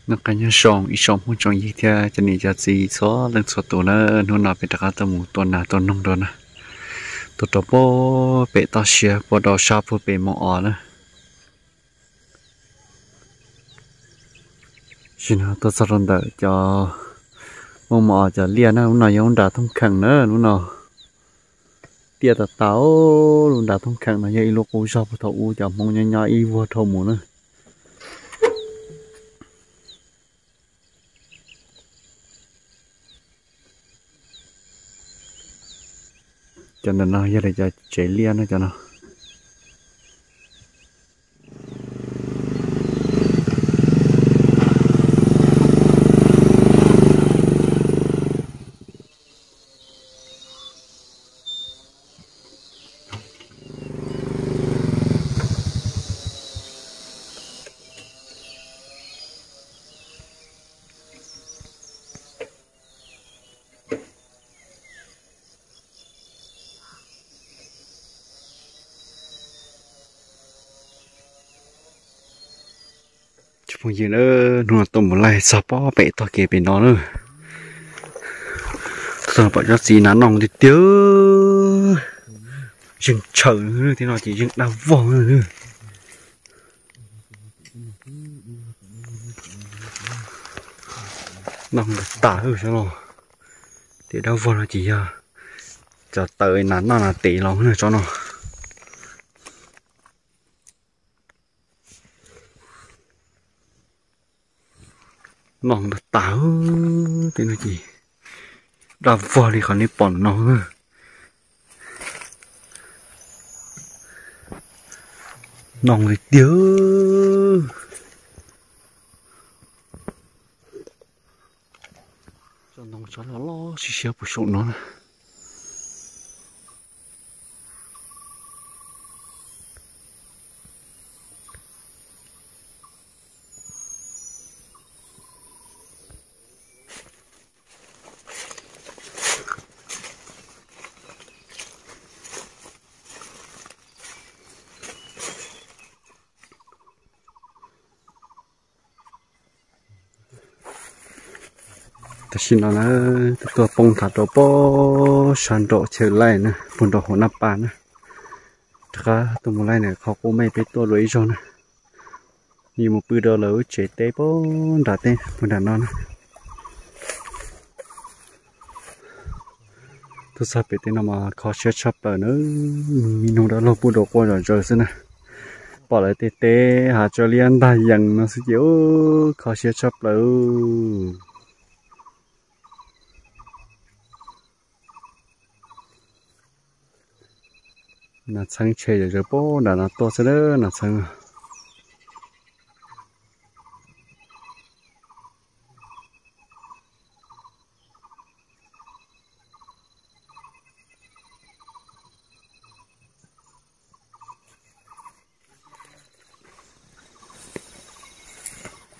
Noj qab nyob zoo ib tsoom phooj tsoom ywg thiab cov niam cov txiv txhua leej txhua tus na, hnub no peb rov qab tuaj mus tua nas tua noog dua na. Tuaj rau puag pem toj siab puag rau sab puag pem Moos Os na. Tam sim no tuaj txog rau ntawm cov Moos Os cov liaj na, lub no yog lub nram Thoob Kheem na, lub no tiaj tas tas, lub nram Thoob Kheem no yog ib lub qub zog puag thaum ub cov Hmoob nyob nyob ib vuag dhau mus na. Cov ntawm no yog lawv cov tsev liaj na cov no. Tsoom phooj ywg na, hnub no tuaj mus laij txog puag pem tog kev pem no na. Txog pom tsob txiv nas noog tiag tiag, zeeg tshaws, tej no ces zeeg dag vog. Noog tas xwb no, ces dag vog no ces yog cov taws nas noj nas tes los tsob no. Noog tas tas, tej no ces dag vog li qhov nej pom no. Noog li tiag. Tsob ntoo tsob loj loj siab siab puag saum no na. Tam sim no na, tuaj poob nrad rau puag sab nraum chaw laij na, puag nraum hauv Naj Pas na. Rov qab tuaj mus laij na, qhov qub me peb tuaj dua ib zaug na. Yuav mus pw rau lawv lub tsev teb puag nram teb puag nram no na. Tuaj txog pem tej no mas kho siab tshaj plaws na, me noog dab laug puag nraum quaj zom zaws xwb na. Pom lawv tej teb hav tsua liab ntag yees no xwb ces kho siab tshaj plaws. Nas txheeb tshe zom zaws puag nram no tuaj xwb na, nas txheeb.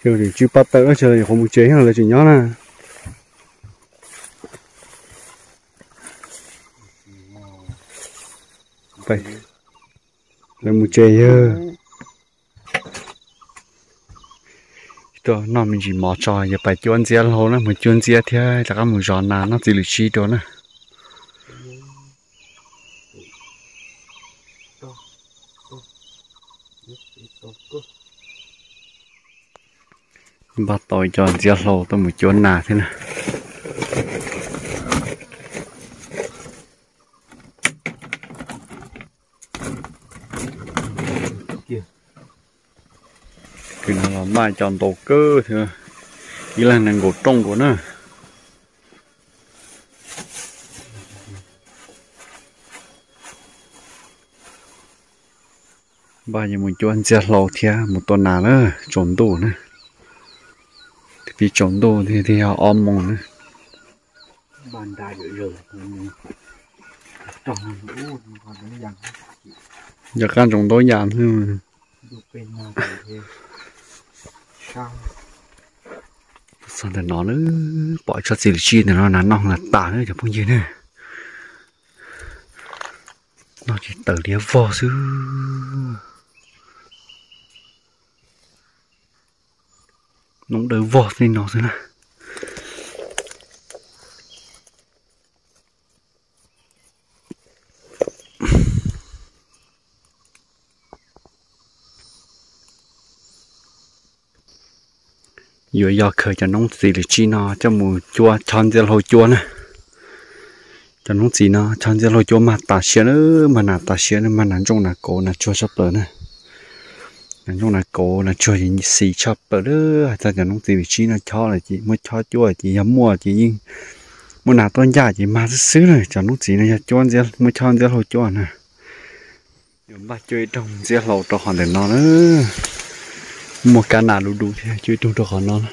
Ces tsw paj tawm ces lawv yuav qhuav mus tsev, lawv tseem nyob na. Lawv mus tsev yawg. Tuaj noj me ntsis mov tso, yuav pais cuab ntxiab hlau na, mus cuab ntxiab thiab rov qab mus zov nas noj txiv lwm sib dua na. Npaj tau cov ntxiab hlau tuaj mus cuab nas thiab na. Kws no los npaj cov ntau kawg thiab, ib leeg nees nkaum rooj nkaus na. Npaj yuav mus cuab ntxiab hlau thiab mus tua nas na, tsaus ntuj na. Twb tsaus ntuj thiab, yog ob moos na. Yog qab ntsoov ntaub yas xwb. Txog ntawm no na, pom tsob txiv lwm sib ntawm no nas noog tas na cov phooj ywg na. Noj tsis tawm liab vog xwb. Noob dawb vog li no xwb na. Yuav yog khaws cov noob txiv lwm tsib no coj mus cuab, chob ntxiab hlua cuab na. Cov noob txiv no chob ntxiab hlua cuab mag tas siab na, mag nas tas siab na, mag nas ntsooj nas kauv nas tsuag tshaj plaws na. Nas ntsooj nas kauv nas tsuag xis tshaj plaws lawm, hais txog cov noob txiv lwm tsib no chob lawm ces muab chob cuab ces yog muaj ces yeej muaj nas tuaj ncaj ces mag xwb xwb na. Cov noob txiv no yog cuab ntxiab, muab chob ntxiab hlua cuab na. Yuav npaj cuab ib rooj ntxiab hlua rau qhov ntawm no na. Muaj kab nas du du thiab, cuab ib rooj rau qhov no na.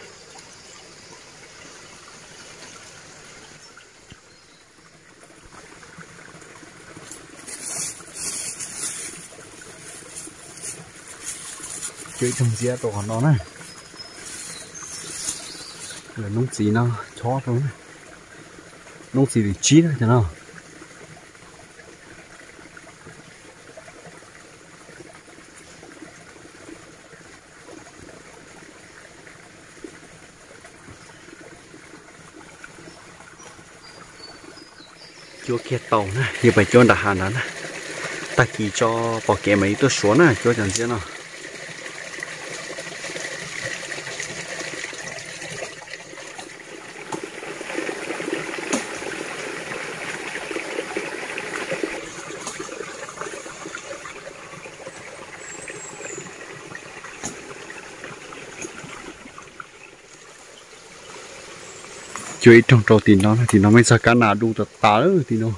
Cuab ib rooj ntxiab rau qhov no na. Lawv noob txiv no chob rau na. Noob txiv lwm tsib na cov no. Cuab kiag tau na, yog pais cuab nram hav ntawd na. Tag kis tso pom kev mam li tuaj suav na, cuab cov ntxiab no. Cuab ib rooj rau tim no, tim no mas txog kab nas du tas tas lawm tim no.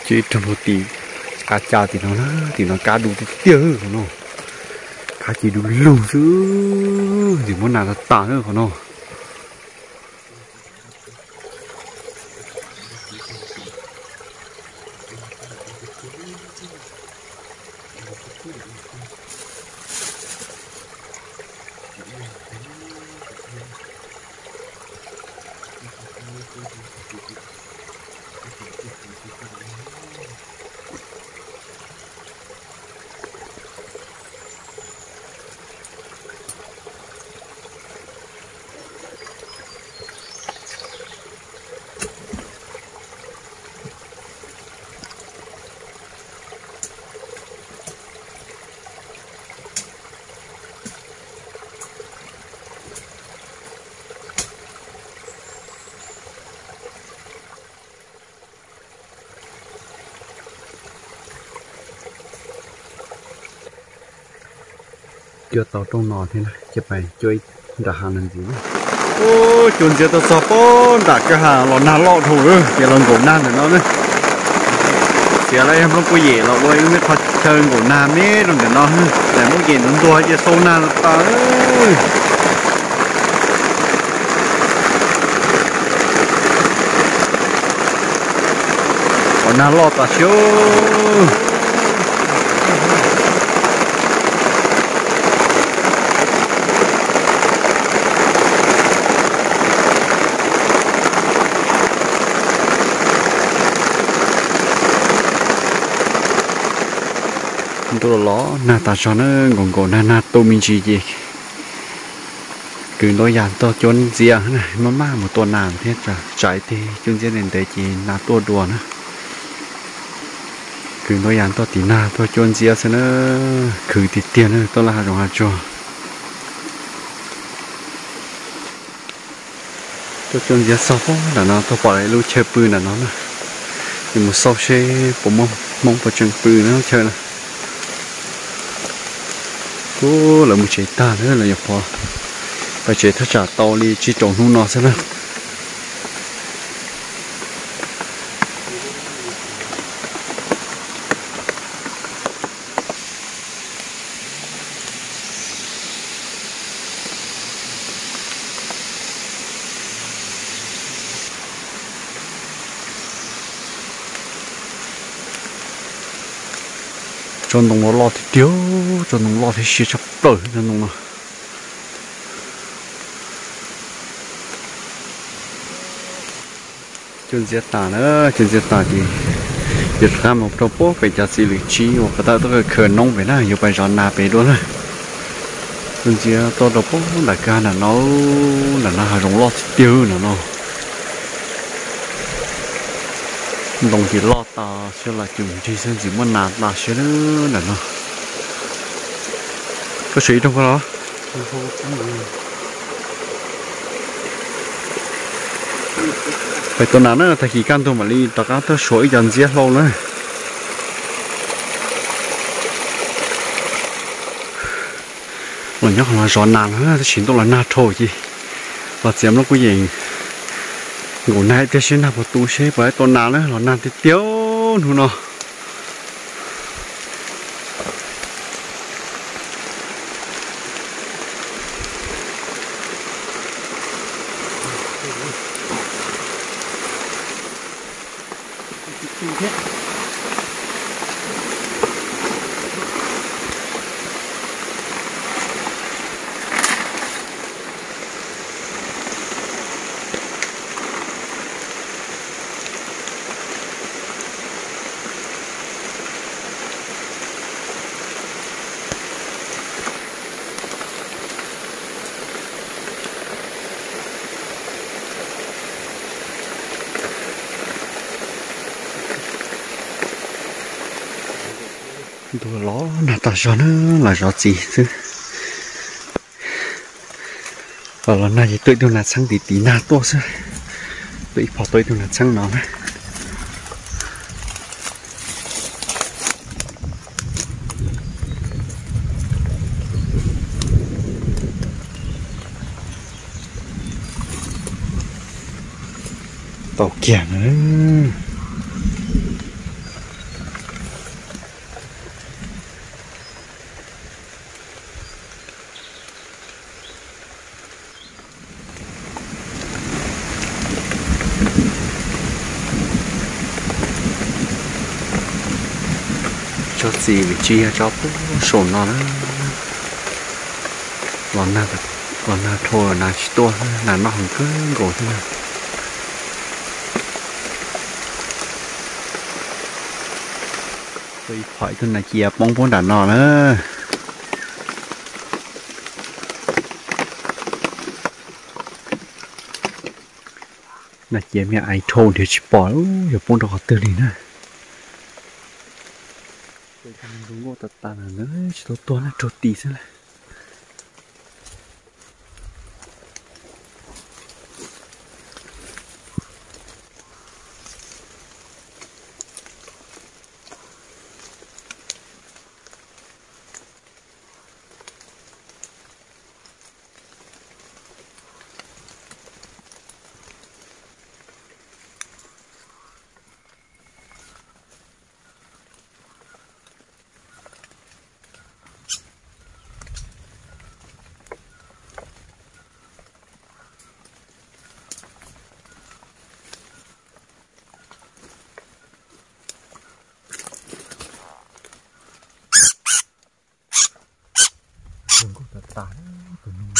Ces ib rooj rau tim qab ca tim no na, tim no kab du tiag tiag qhov no. Kab ces du lug xwb, ces muab nas tas tas na qhov no. Cuab tau rooj no thiab na, ces pais cuab nram hav no ntxiv na. Ub, cuab ntxiab tuaj txog pob nram kwj ha los nag loj dhau lawm, ces los nkaum nag ntawm no na. Txiav lawm yog Hmoob Kuj Yem los ua ib lub me qhov chaw nkaum nag me rau ntawm no, ces Hmoob Kuj Yem ntxuav ntxuav ces xau nag tas. Qhov nag loj tas siab. Ntuj los los nag tas zog na, nkaum nkaum nag nag tu me ntsis ces kwv ntau yam tuaj cuab ntxiab na, maj maj mus tua nas thiab, tsam ib teg cuab ntxiab ntev ntev ces nas tuaj dua na. Kwv ntau yam tuaj tim nag tuaj cuab ntxiab xwb na, khwv tiag tiag na, tuaj laj hav zoov hav tsuag. Tuaj cuab ntxiab txog pob nram no tuaj pom ib lub chaw pw nram no na, ces mus xauj seb puas muaj Hmoob puas tseem pw na lub chaw na. Ub, lawv mus tsev tag lawm, lawv nyuam qhuav pais tsev thaj tsam tau li tsib rau hnub no xwb na. Tsob ntoo no loj tiag tiag, tsob ntoo loj thiab siab tshaj plaws tsob ntoo no. Cua ntxiab tas na, cua ntxiab tas ces yuav rov qab mus rau pem cov txiv lws tsib uas puag ta tuaj khaws noob pem na, yuav pais zov nas pem dua na. Cua ntxiab tuaj rau pem nram kwj ha nram no, nram no hav zoov loj tiag tiag nram no. Ntoo ces loj tas xwb los cus nrig xwb ntxim muaj nas tas siab na nram no. Koj saib ib rooj koj los. Pais tua nas na, tag kis kaj ntug mam li rov qab tuaj suav ib co ntxiab hlau na. Los nyob qhov no zov nas no tab sis ntuj los nag dhau ces los txiav nplooj kuj yeej nkaum nag ib pliag seb nag puas tu seb puas tua nas na, los nag tiag tiag hnub no. Ntuj los nag tas zog na, los zov txiv xwb. Los los nag ces tuaj ib tug nas txheeb tim tim nag tuaj xwb. Tuaj ib phom tuaj ib tug nas txheeb no na. Tau kiag na. Tsob txiv lws tsib yog tsob pem saum no na. Los nag dhau nas tsis tuaj, nas noj heev kawg nkaus thiab na. Tuaj ib phom ib tug nas cia poob puag nram no na. Nas cia me ais dhau nrhiav tsis pom, yog poob rau qhov twg li na. Zoo nkauj tas tas na, tsis tau tuag na, raug tis xwb na. Zoo nkauj tas tas tus noog.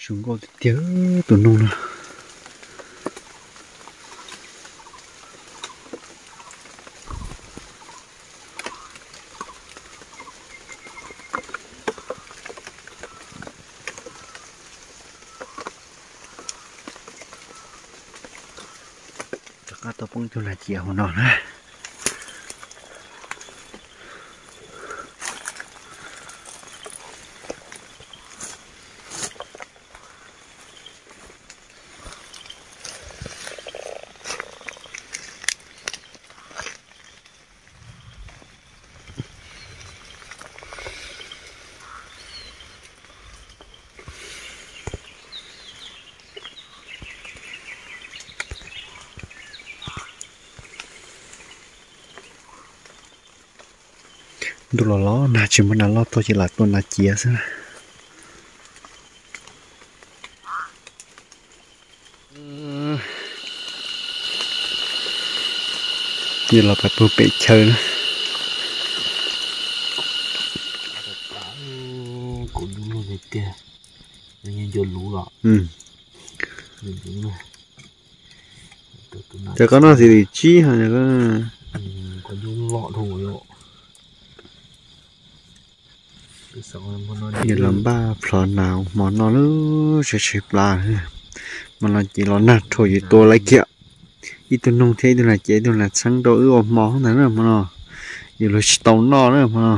Zoo nkauj tiag tiag tus noog no. Rov qab tau poob ib tug nas cia hauv no na. Ntuj los los nag tsis muaj nas loj tuaj ces lam tua nas ciav xwb na. Yog los pais puag pem chaw na. Cov koj noj xis li tsib ho. Yog los npaj plhov nas hmo no lub tsheb tsheb plab. Hmo no ces los nag rhuav yuav tua lawv kiag. Ib tug noog thiab ib tug nas ces ib tug nas txheeb rau wb ua hmo ntag na hmo no. Yus los tsis tau noj na hmo no.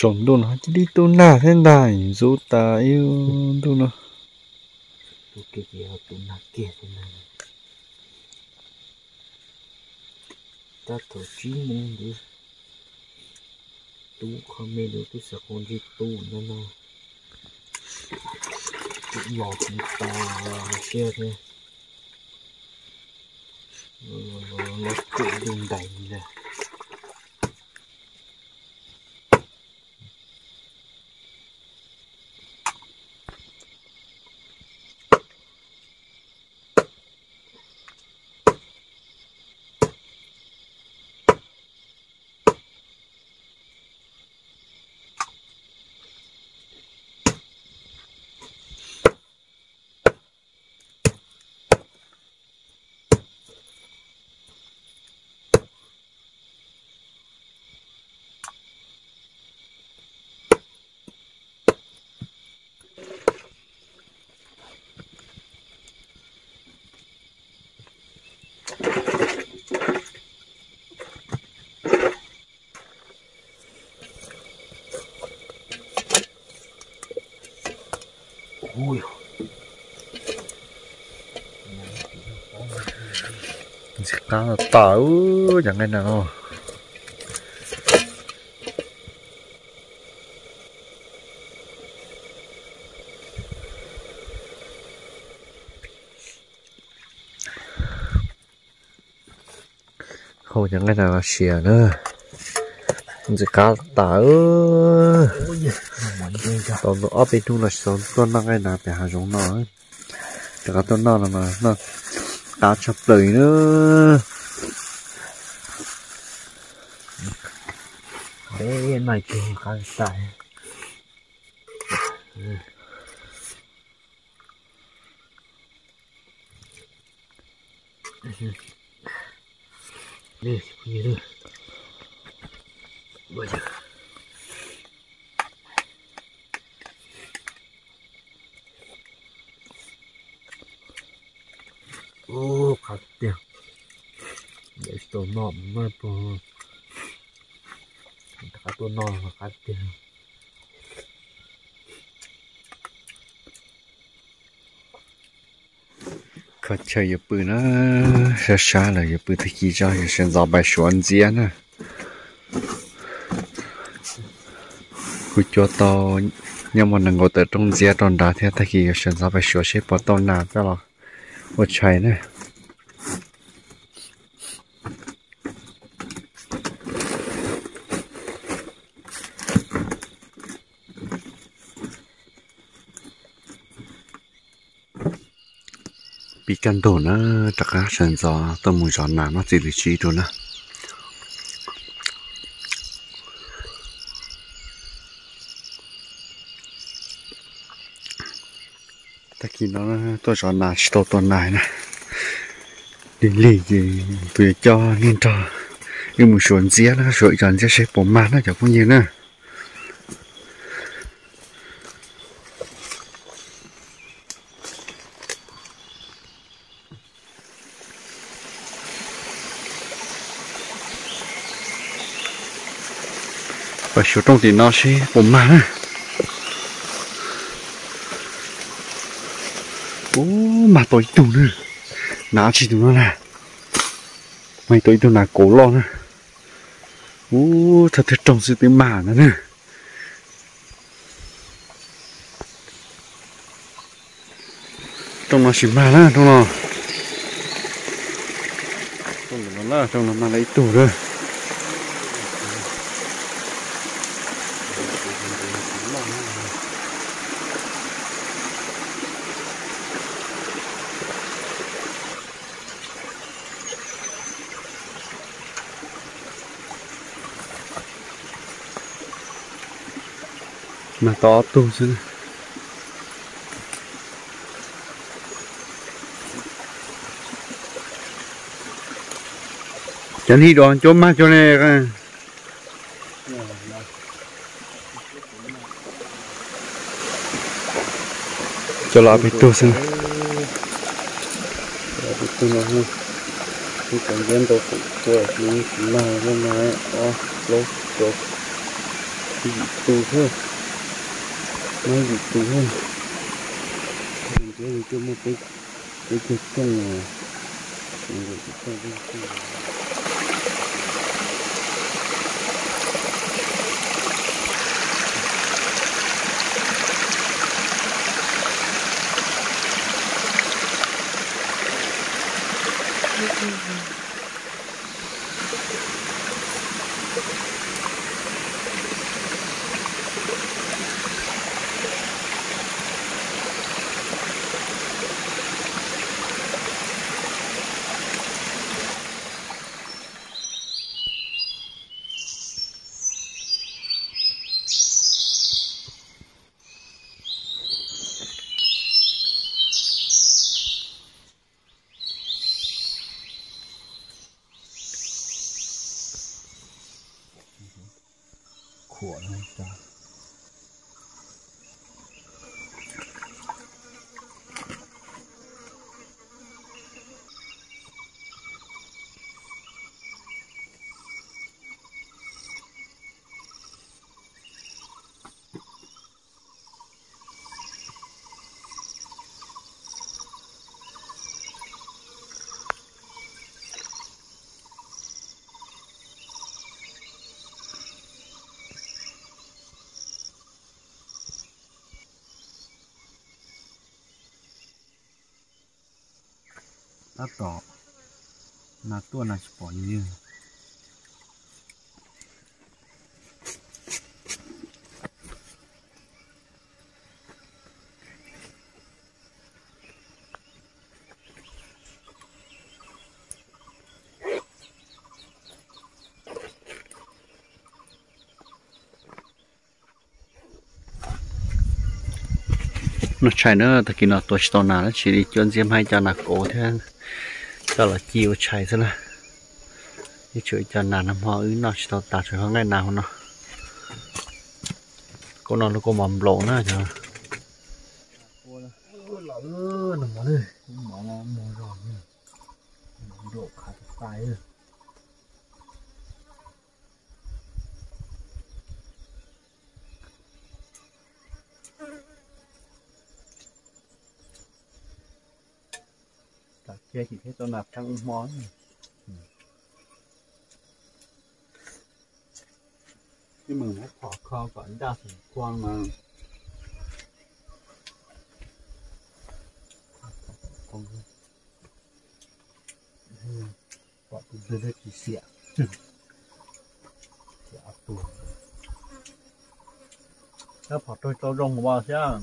Tsaus ntuj no cia li tu nag thiab ntag, ntxub tas ib ntuj no. Tab thaum tsib moos ntawd tub qhov me ntawd twb xav qhov ntsej tub no no. Los tsis tas siab thiab. Los tsuam ntuj ntais li ntag. Ntxim qab tas cov nqaij no. Hau cov nqaij no los siav na. Ntxim qab tas. Tau ob peb hnub no tsis tau tuaj noj nqaij no pem hav zoov no. Rov qab tuaj noj no mas noj qab tshaj plaws na. Ub, qab tiag. Tsis tau noj, noj pog, rov qab tuaj noj qab tiag. Kho chaw yuav pw na, sab sab lawm yuav pw tag kis tso yuav sawv ntxov pais suav ntxiab na. Kuv cuab tau nyob muaj nees nkaum tawm rooj ntxiab rau nrad thiab, tag kis yuav sawv ntxov pais suav seb puas tau nas coj los ua tshais na. Pib kaj ntug na, rov qab sawv ntxov tuaj mus zov nas noj txiv lws tsib rau na. Tag kis no tuaj zov nas tsis tau tua nas na. Lig lig ces kuv yuav coj nej nrog wb mus suav ntxiab na, suav ib co ntxiab seb puas mag na cov phooj ywg na. Pais suav rooj tim no seb puas mag na. Ub, mag tau ib tug na. Nas tsis tus no na. Mag tau ib tug nas kauv loj na. Ub, thawj thawj rooj xwb twb mag ntag na. Rooj no tsis mag na, rooj no. Rooj no, rooj no mag tau ib tug na. Mag tau ob tug xwb. Cov ni dua cov mag cov ne. Cov los peb tug xwb. Peb tug no, peb cov ntsia ntau feem cua, tsis mag, mag ob plaub rau yim tus xwb, mag yim tus xwb. Ntsia yus cua muaj peb, peb caug rooj. Khuam no cas. Tab tom nas tuaj nas tsis pom yus. Noj tshais na, tag kis no tua tsis tau nas, tsis li cuab ntxiab, hmab cov nas kauv thiab coj los ci ua tshais xwb na. Ib tsum cov nas nag hmo wb noj tsis tau tas, tsuas yog nqaij nas hauv no. Kauj no lub kauj mom nplaum na cov. Tam cia xyov thiab tau nas pheej hmo. Ib meem muab phom kho kom ncaj xeem khuang mas pom tus twg tsis xiam. Xiam ob tug. Tab phom raug tau zoo ua thiab.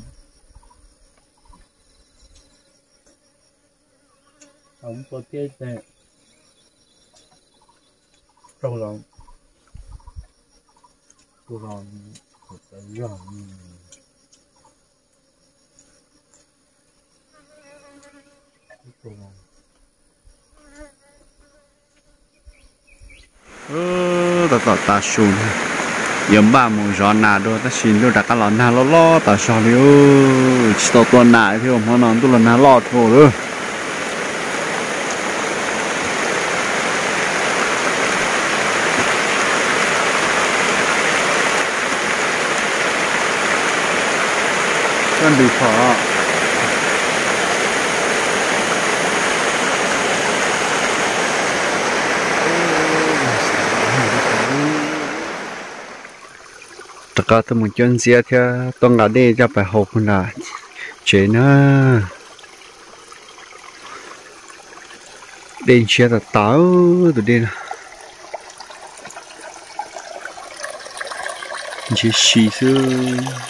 Ua tiaj ces raug los, tus los txawv zog. Tab tom tav su, yuav npaj mus zov nas dua tab sis ntuj rov qab los nag loj loj tas zog li. Tsis tau tua nas thiab, hmo no ntuj los nag loj dhau lawm. Koj ntis phom. Qab tuaj mus cuab ntxiab thiab tuaj nqa dej coj pais hau puag nram tsev na. Dej ntshiab tas tas tus dej no. Ntshiab si xwb.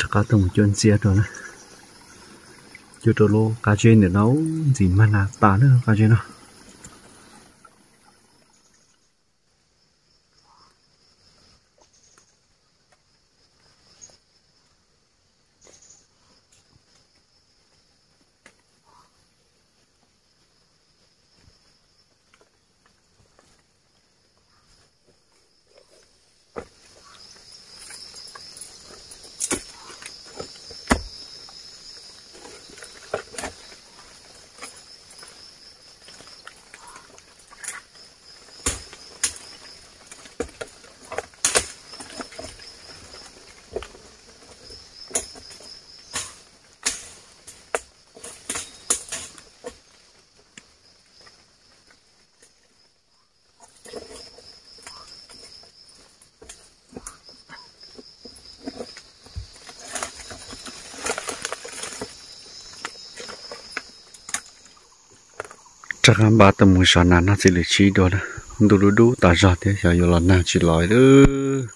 Rov qab tuaj mus cuab ntxiab rau na. Cuab rau lub qab zeb ntawm no, ntxim mag nas tas na qab zeb no. Rov qab npaj tuaj mus zov nas noj txiv lws tsib dua na. Ntuj dub dub tas zog thiab xyov yuav los nag tsis los lawm.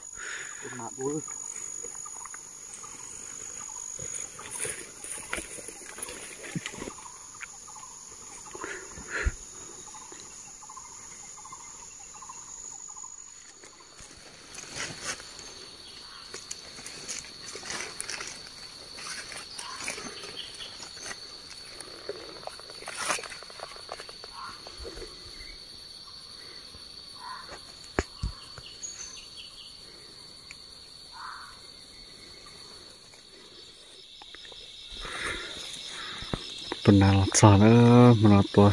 Tua nas los txog na, hmo no tua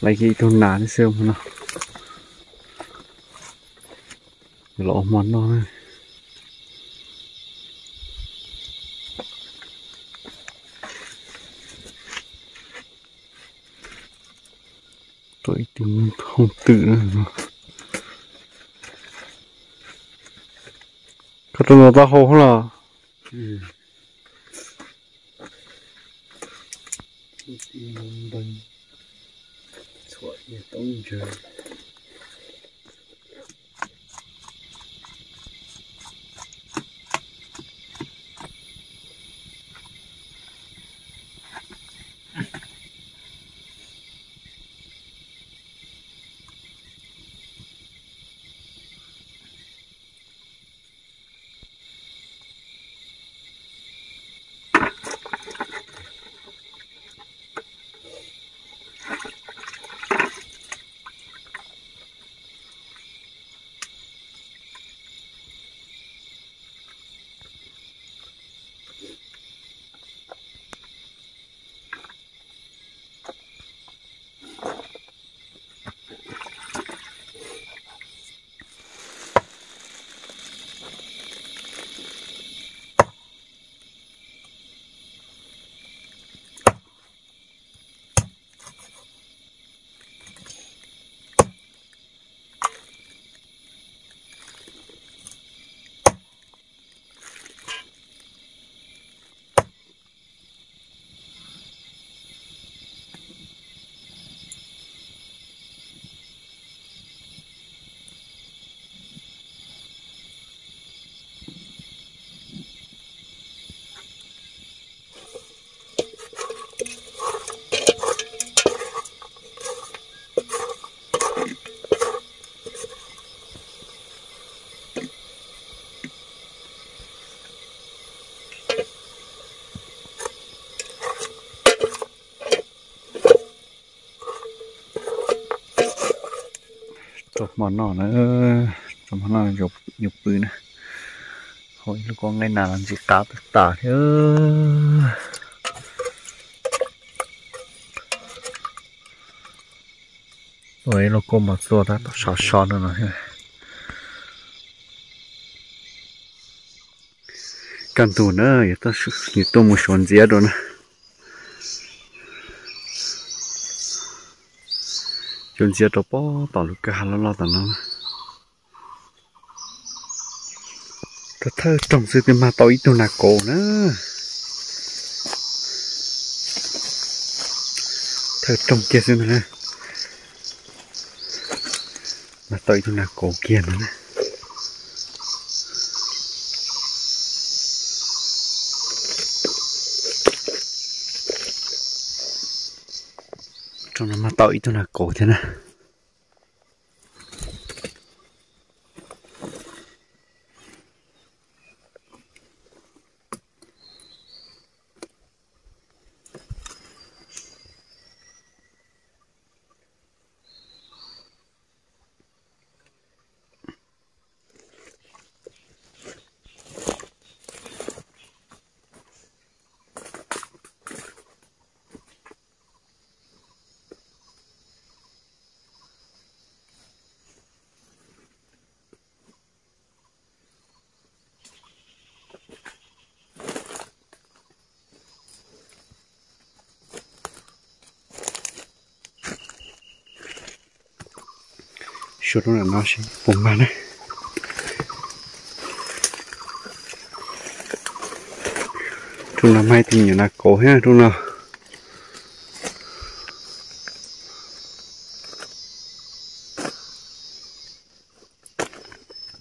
laiv kiag ib tug nas xwb hmo no. Los ua hmo noj. Tua ib tug hooj twm. Koj tua ntau taub hau los? Rau hmo noj na, rau hmo noj yuav pw na. Hau ib lub kaub nqaij nas los ntxim qab tas tas thiab. Ua ib lub kaub mos txua tab tom sov so no no thiab. Kaj ntug na, yuav tuaj mus xyuas ntxiab rau na. Xyuas ntxiab rau pob tom lub kwj ha loj loj tom no. Thawj roog xwb twb mag tau ib tug nas kauv na. Thawj roog kiag xwb ntag na. Mag tau ib tug nas kauv kiag ntag na. Roog no mag tau ib tug nas kauv thiab na. Suav rau ntawm no seb puas mag na. Rooj no mag ib tug nyuam nas kauv thiab rooj no.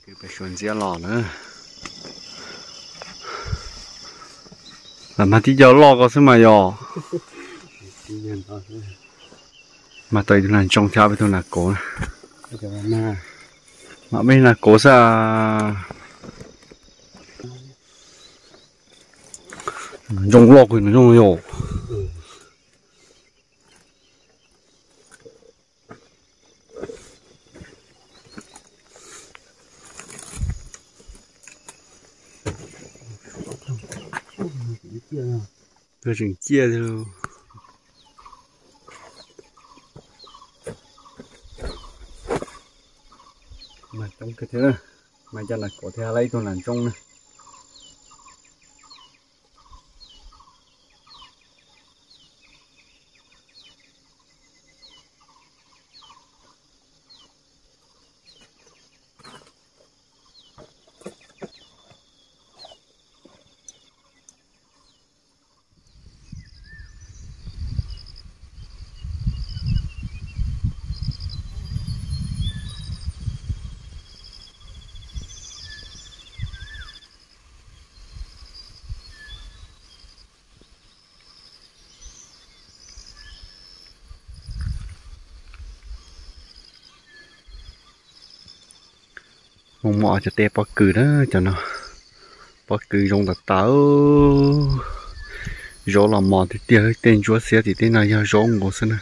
Peb suav ntxiab los na. Lam mag tib co loj ko xwb mas yog. Mag tau ib tug nas ntsoov thiab peb tug nas kauv na. Mas peb nas kauv xwb. Ntsoov loj kawg ntsoov yog. Tseem ciaj li. Mag coob kawg thiab, mag cov nas kauv thiab lawm ib tug nas ntsoov na. Muaj muaj cov teb pob kws na cov no, pob kws zoo tas tas. Zaub los mos tiag tiag, tej ntsuab xiab tim teb no yog zaub nkaus xwb na.